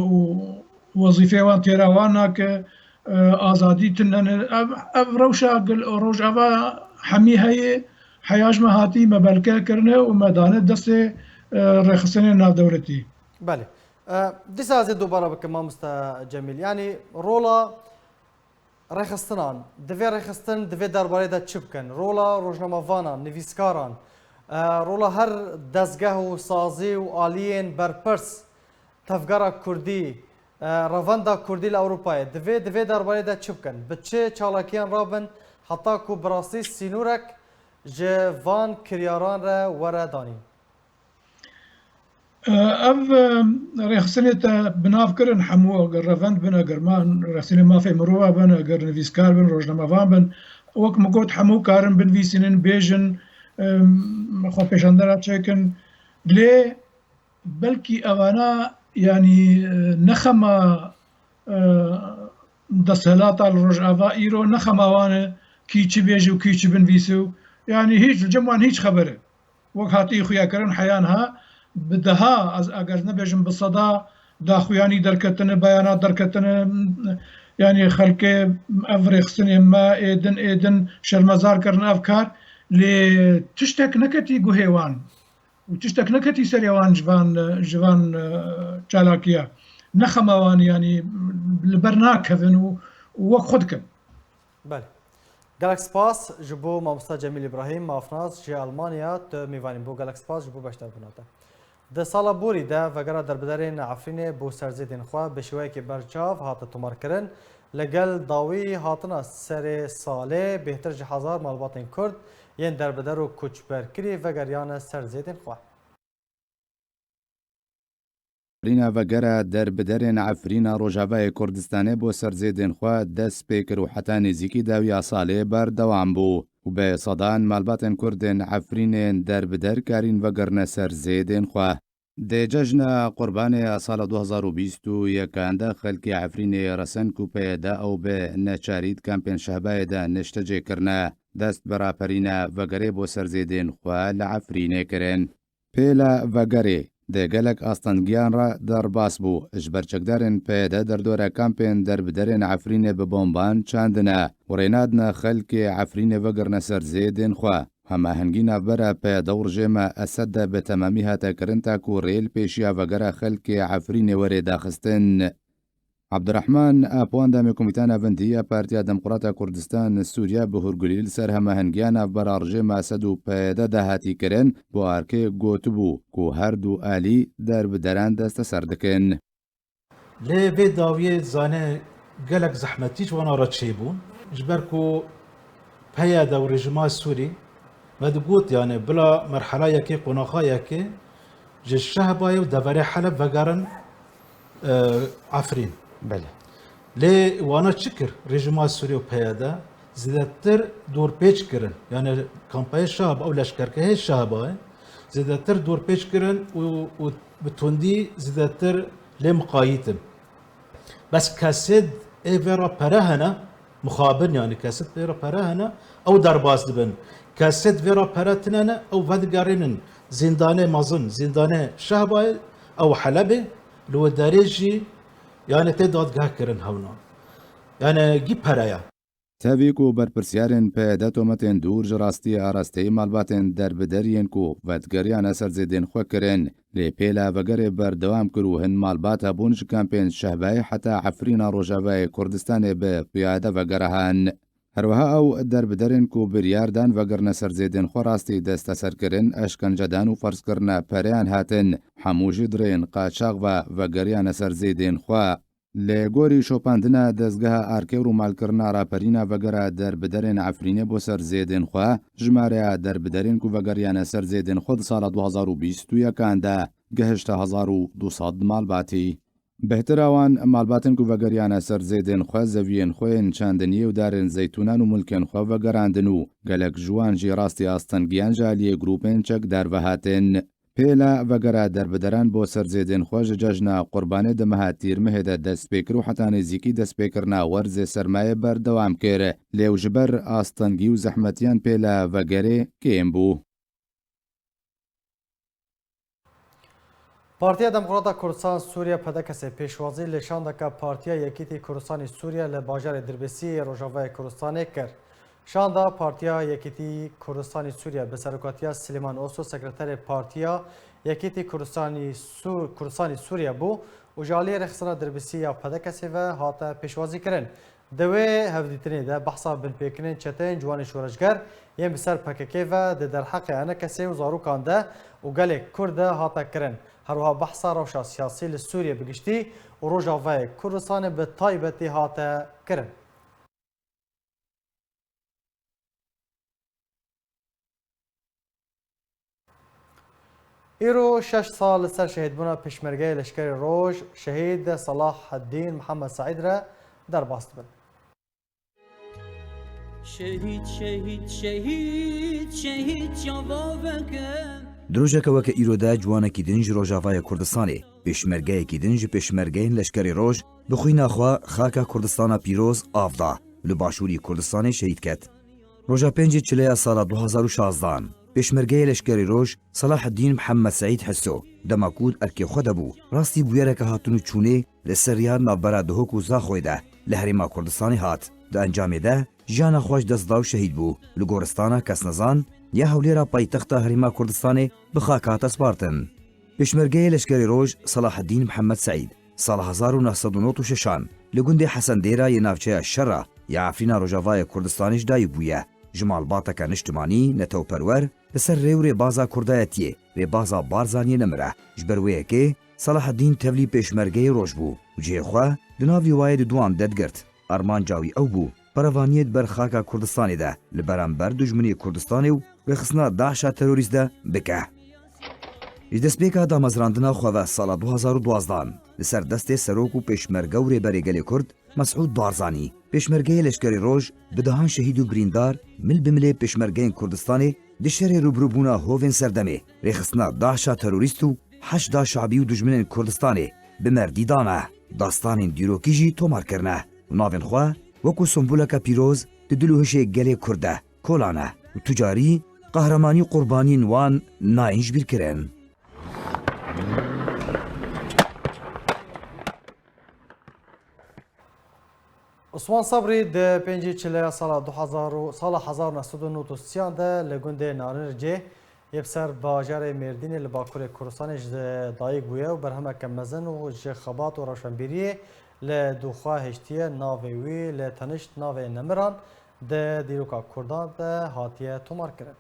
û wezîfeyê wan têra wan nake, e, azadî tune ne. Ev, ev rewşa gil Rojava hemî heye, heya ji me hatî me belke kirine û me dane destê, e, rêxistinên navdewletî. Belê. E, dîsa ez ê dubara bikim, mamosta Cemîl. Yanî rola rêxistinan, divê rêxistin di vê derbarê de çi bikin? Rola rojnamevanan, nivîskaran, e, rola her dezgeh û sazî û aliyên berpirs, tevgera kurdî, e, revenda kurdî li Ewropayê, divê di vê derbarê de çi bikin? Bi çi çalakiyan rabin heta ku bi rastî sînorek ji van kiryaran re were danîn? Ev, e, rêxistinê te bi nav kirin hemû, eger revend bin, eger ma rêxistinê mafê mirova bin, eger nivîskar bin, rojnamevan bin, wek min got, hemû karin binivîsînin, bêjin, e, xwe pêşandera çêkin. Lê belkî evana, yanî, e, ne xema, e, desthilata li Rojava îro, ne xema wan e kî çi bêje û kî çi binivîse û, yanî, hîç, li cem wan hîç xeber e. Wek hatî xuya kirin heya niha bi deha, ez eger nebêjim bi seda daxuyanî derketine, beyanat derketine, yanî xelkê ev rêxistinê me ê din, ê din şermezar kirin ev kar. Lê tiştek neketî guhê wan û tiştek neketî serê wan ji van, ji van, e, çalakiya. Ne xema wan, yanî li ber nakevin û, û wek xwe dikin. Belê. Gelek spas ji bo mamosta Cemîl Îbrahîm, mafnas ji Almanya, tu mêvanî bû. Gelek spas ji bo beşdarbûna te. Di sala borî de vegera derbiderên Efrînê bo ser zêdên xwe bi şêweyekî berçav hate tomarkirin. Li gel dawî hatina serê salê bêhtir ji hezar malbatên Kurd yên derbider û koçberkirî vegeriyane ser zêdên xwe. Rîna vegera derbiderên Efrîna Rojavayê Kurdistanê bo ser zêdên xwe dest pê kir û heta nêzîkî dawiya salê berdewam bû û bi sedan malbatên Kurd ên Efrînê derbider karîn vegerine ser zêdên xwe. Di cejna Qurbanê a sala du hezar û bîst û yekan de xelkê Efrînê resen ku P Y D ew bi neçarî di kampên Şehbayê de niştecê kirine, dest bi raperîna vegerê bo ser zêdên xwe li Efrînê kirin. Pêla vegerê di gelek astengiyan re derbas bû. Ji ber çekdarên P Y D derdora kampên derbiderên Efrînê bi bomban çandine û rê nadine xelkê Efrînê vegerine ser zêdên xwe. Hemahengî navbera P Y D û rejêma Esed de bi temamî hate kirin ta ku rê li pêşiya vegera xelkê Efrînê were daxistin. Abdurrahman Apo, endamê Komîta Navendî ya Partiya Demokrata Kurdistan Sûriye, bi hûrgulî li ser hemahengiya navbera rejêma Esed û P Y D de hatî kirin, bo arkê gotibû ku her du alî derbideran desteser dikin. Lê vê dawiyê zane gelek zehmetî ji wana re çêbûn. Ji ber ku P Y D û rejîma Sûrî me digot, yani bila merhela yekê, qonaxa yekê ji Şehbayê û deverê Heleb vegerin, e, Efrîn. Belê. Lê wana çi kir? Rejîma Sûrî û P Y D zêdetir dorpêç kirin. Yani kampayê Şehba û leşkergehê Şehbayê zêdetir dorpêç kirin û, û bi tundî zêdetir lê miqayîtin. Bes kesê ê vê re pere hene, mixabin, yani kesê vê re pere hene, ew derbas dibin. Kesê vê re pere tine ne, ew vedigerînin zîndanê mezin, zîndanê Şehbayê, ew Helebê, li wê derê jî, yani tê dadgeh kirin hewna. Yani gî pere ye. Tevî ku berpirsiyarên P Y D tometên dûr ji rastiyê arasteyî malbatên derbideriyên ku vedigeriyane ser zêdên xwe kirin, lê pêla vegerê berdewam kir û hin malbat hebûn ji kampên Şehbayê heta Efrîna Rojavayê Kurdistanê bi piyade vegerihan. Her wiha ew derbiderên ku biryar dan vegerine ser zêdên xwe rastî desteserkirin, eşkencedan û ferzkirina pereyan hatin, hemû jî di rêyên qaçax ve vegeriyane ser zêdên xwe. Li gorî şopandina dezgeha arkê û rûmalkirina raperîna vegera derbiderên Efrînê bo ser zêdên xwe, jimareya derbiderên ku vegeriyane ser zêdên xwe di sala du hezar û bîst û yekan de gihişte hezar û du sed malbatî. Bêhtir a wan malbatên ku vegeriyane ser zêdên xwe, zeviyên xwe yên çandiniyê û darên zeytûnan û milkên xwe vegerandin û gelek ji wan jî rastî astengiyan ji aliyê grûpên çekdar ve hatin. Pêla vegera derbideran bo ser zêdên xwe ji cejna Qurbanê di meha Tîrmehê de dest pê kir û heta nêzîkî destpêkirina werzê sermayê berdewam kir. Lê û ji ber astengî û zehmetiyan pêla vegerê kêm bû. Partiya Demokrata Kurdistan Sûriye, P D K S, pêşwazî li şandeke Partiya Yekîtî Kurdistanî Sûriye li bajarê Dirbêsî yê Rojavayê Kurdistanê kir. Şanda Partiya Yekîtî Kurdistanî Sûriye bi serokatiya Silêman Oso, sekreterê Partiya Yekîtî Kurdistanî Sû-, Kurdistanî Sûriye bû û ji aliyê rêxistina Dirbêsî ya P D K S ve hate pêşwazî kirin. Di wê hevdîtinê de behsa binpêkirinên çeteyên ciwanên şoreşger yên bi ser P K K ve di derheqê enekesê û zarokan de û gelê Kurd de hate kirin. Her wiha behsa rewşa siyasî li Sûriyê bi giştî û Rojavayê Kurdistanê bi taybetî hate kirin. Îro şeş sal li ser şehîdbûna Pêşmergeyê Leşkerê Roj, şehîd Selaheddîn Mihemed Seîd re derbas dibin. Şehîd, şehîd, şehîd, şehîd çava veke. Di rojeke weke îro de ciwanekî din ji Rojavayê Kurdistanê, pêşmergeyekî din ji pêşmergeyên Leşkerê Roj bi xwîna xwe xaka Kurdistana pîroz av da û li başûrî Kurdistanê şehîd ket. Roja pêncê çileya sala du hazar û şazdehan, pêşmergeyê Leşkerê Roj Selaheddîn Mihemed Seîd Hiso, dema ku di erkê xwe de bû, rastî bûyereke hatin û çûnê li ser riya navbera Duhok û Zaxoyê de li Herêma Kurdistanê hat. Di encamê de jiyana xwe ji dest da û şehîd bû. Li goristana kesnezan ya Hewlêra paytexta Herêma Kurdistanê bi xaka hate spartin. Pêşmergeyê Leşkerê Roj Selaheddîn Mihemed Seîd, sala hezar û neh sed û nod û şeşan li gundê Hesendêra yê navçeya Şera ya Efrîna Rojavayê Kurdistanê ji dayik bûye. Ji malbateke niştimanî, netewperwer, li ser rê û rêbaza kurdayetiyê, rêbaza Barzaniyê nemire. Ji ber wê yekê Selaheddîn tevlî pêşmergeyê roj bû û cihê xwe di nav lîwayê Diduan de digirt. Armanca wî ew bû, berevaniyê di ber xaka Kurdistanê de li beramber dijminê Kurdistanê û rêxistina DAIŞa terorîst de bike. Ji destpêka damezrandina xwe ve sala du hazar û duazdehan li ser destê serok û pêşmerge û rêberê gelê Kurd Mesûd Barzanî, pêşmergeyê Leşkerê Roj bi dehan şehîd û birîndar mil bi milê pêşmergeyên Kurdistanê di şerê rûbirûbûna hovên serdemê rêxistina DAIŞa terorîst û Heşda Şabî û dijminên Kurdistanê bi merdî dane. Dastanên dîrokî jî tomar kirine û navên xwe wekû semboleke pîroz di dil û hişê gelê Kurd de kolane û tu carî qehremanî û qurbaniyên wan nayên jibîrkirin. Osman Sabrî di pêncî çileya sala du hazar û, sala hezar û neh sed û nod û sê de li gundê Narinricê yê bi ser bajarê Mêrdînê li Bakurê Kurdistanê ji dayik bûye û berhemeke mezin û ji xebat û rewşenbîriyê li dû xwe hiştiye. Navê wî li tenişt navê nemiran di dîroka Kurdan de hatiye tomarkirin.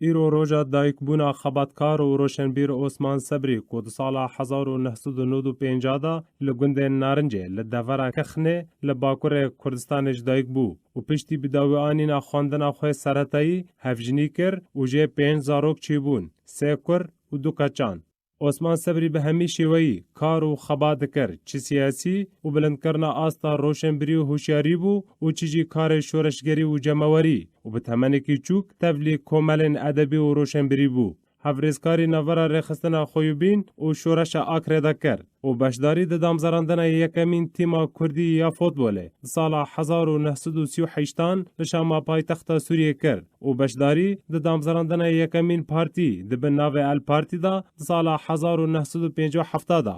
Îro roja dayikbûna xebatkar û roşenbîr Osman Sebrî ku di sala hezar û neh sed û nod û pênc de li gundê Narincê li devera Kexnê li Bakurê Kurdistanê ji dayik bû û piştî bi dawîanîna xwendina xwe seretayî hevjinî kir û jê pênc zarok çêbûn, sê kur û du keçan. Osman Sebrî bi hemî şêweyî kar û xebat dikir, çi siyasî û bilindkirina asta roşenbirî û hişyarî bû û çi jî karê şoreşgerî û cemawerî û bi temenekî çûk tevlî komelên edebî û roşenbirî bû. Hevrêzkarî navbera rêxistina Xoyûbîn û şoreşa Akrê de kir û beşdarî di damzerandina yekemîn tîma kurdî ya futbolê di sala hezar û neh sed û sî û heştan li Şama paytexta Sûriyê kir û beşdarî di damzerandina yekemîn partî di bin navê El Partî de di sala hezar û neh sed û pêncî û heft de.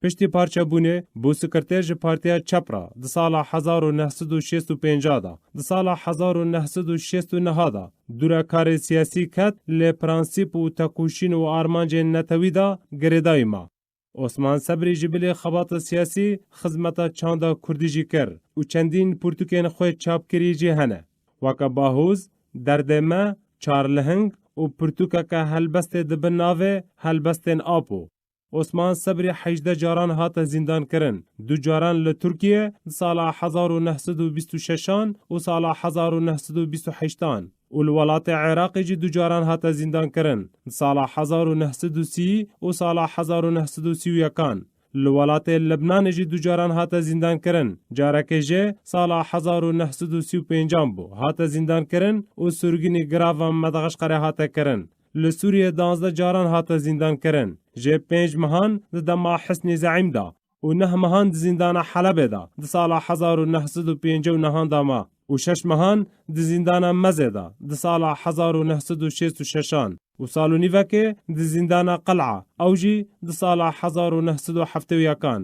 Piştî parçebûnê bû sekreter ji Partiya Çep re di sala hezar û neh sed û şêst û pênc de. Di sala hezar û neh sed û şêst û neh de dûra karê siyasî ket, lê prensîp û tekoşîn û armancên netewî de girêdayî ma. Osman Sebrî ji bilî xebata siyasî, xizmeta çanda kurdî jî kir û çendîn pirtûkên xwe çapkirî jî hene, weke Bahoz, Derdê Me, Çarlihing û pirtûkeke helbestê di bin navê Helbestên Apo. Osman Sebrî hejdeh caran hate zîndankirin, du caran li Tirkiye di sala hezar û neh sed û bîst û şeşan û sala hezar û neh sed û bîst û heştan û li welatê Iraqê jî du caran hate zîndankirin, di sala hezar û neh sed û sî û sala hezar û neh sed û sî û yekan. Li welatê Libnanê jî du caran hate zîndankirin. Carekê jê sala hezar û neh sed û sî û pêncan bû, hate zîndankirin û sirgûnî girava Medaxişkarê hate kirin. Li Sûriyê duwazdeh caran hate zîndankirin. Jê pênc mehan di dema Hisnî Zeîm de û neh mehan di zîndana Helebê de di sala hezar û neh sed û pêncî û nehan de ma û şeş mehan di zîndana Mezê de di sala hezar û neh sed û şêst û şeşan û sal û nîvekê di zîndana Qel'a, ew jî di sala hezar û neh sed û heftê û yekan.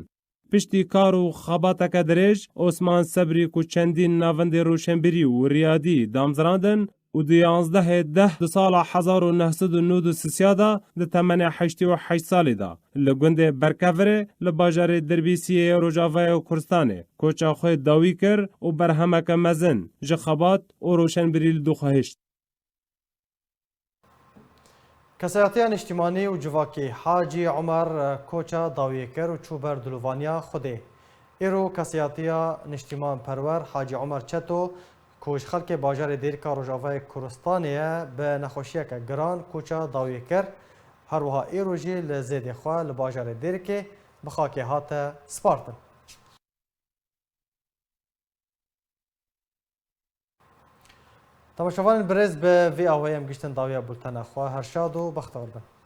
Piştî kar û xebateke dirêj, Osman Sebrî ku çendîn navendê roşenbîrî û riyadî damezrandin û di yanzdehê deh di sala hezar û neh sed û nod û sisiya de di temenê heştê û heşt salî de li gundê Berkevirê li bajarê Dirbîsiyê yê Rojavayê Kurdistanê koça xwe dawî kir û berhemeke mezin ji xebat û roşenbîrî li dû xwe hişt. Kesayetiya niştimanî û civakî Hacî Omer koça dawiyê kir û çû ber dilovaniya Xwedê. Îro kesayetiya niştimanperwer Hacî Omer Çeto, ku ji xelkê bajarê Dêrika Rojavayê Kurdistanê ye, bi nexweşiyeke giran koça dawiyê kir. Her wiha îro jî li zêdê xwe li bajarê Dêrikê bi xakê hate spartin. Temaşevanên birêz, bi vî awayî em giştin dawiya bultena xwe. Her şad û bextewar bin.